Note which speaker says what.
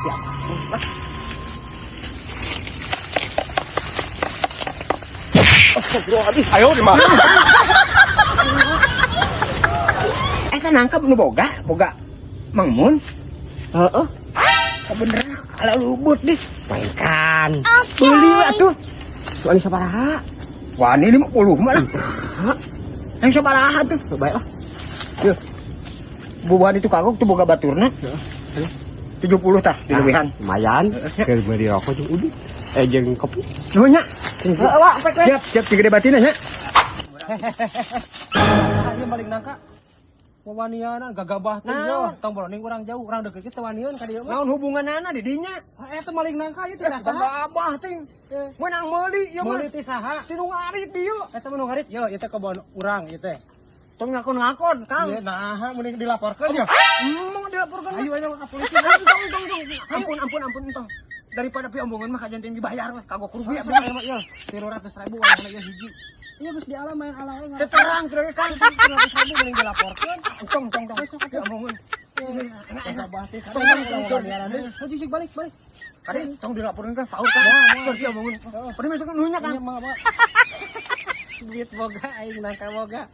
Speaker 1: Ya. Astagfirullahaladzim.
Speaker 2: Ayo di mana?
Speaker 1: Eta nangkep nu boga, boga Mang Mun.
Speaker 3: Heeh.
Speaker 1: Bener ala lubut deh.
Speaker 3: Mainkan.
Speaker 1: Beli atuh.
Speaker 3: Wani sabaraha?
Speaker 1: Wani 50 mah lah. Yang sabaraha tuh?
Speaker 3: Baik lah.
Speaker 1: Yeuh. Bubuhan itu kagok tuh boga baturna. 70 tah dilewihan.
Speaker 3: Lumayan. Keur beli rokok jeung udut. Eh, jeung kopi.
Speaker 1: Nuhun nya.
Speaker 3: Heeh, Wak, pek we.
Speaker 1: Siap, siap segede batina nya.
Speaker 3: Ieu maling nangka. Wawanianan gagabah teh
Speaker 1: Naon?
Speaker 3: yo, tong boroning urang jauh, urang deket teh wanian ka dieu mah.
Speaker 1: Naon hubunganana di dinya?
Speaker 3: Ah, eta maling nangka ieu teh saha?
Speaker 1: Gagabah ting. Menang meuli ieu mah.
Speaker 3: Meuli ti saha?
Speaker 1: Ti nu ngarit dieu.
Speaker 3: Eta mah nu ngarit yo, ieu teh kebon urang ieu teh.
Speaker 1: Tong ngakon-ngakon, Kang.
Speaker 3: Ieu nah, mending dilaporkeun ya.
Speaker 1: Mau dilaporkan.
Speaker 3: Ayo ayo ka polisi.
Speaker 1: Tong tong tong. Ampun ampun ampun tong. Daripada pi omongan mah kajanten dibayar lah kagok rugi
Speaker 3: Ayo
Speaker 1: abdi.
Speaker 3: ayo yo, 300.000 wayahna ieu hiji. Ieu geus di alam main ala we.
Speaker 1: Teu terang terang Kang.
Speaker 3: 300.000 mending dilaporkeun.
Speaker 1: Tong tong tong. Pi omongan.
Speaker 3: Gagabah teh.
Speaker 1: Tong tong tong.
Speaker 3: Cik cik balik balik.
Speaker 1: Kade tong dilaporkeun kan paur Kang. Sorry omongan. Pada masuk nuhun nya Kang.
Speaker 3: Iya, mah, mah. Duit boga aing nangka boga.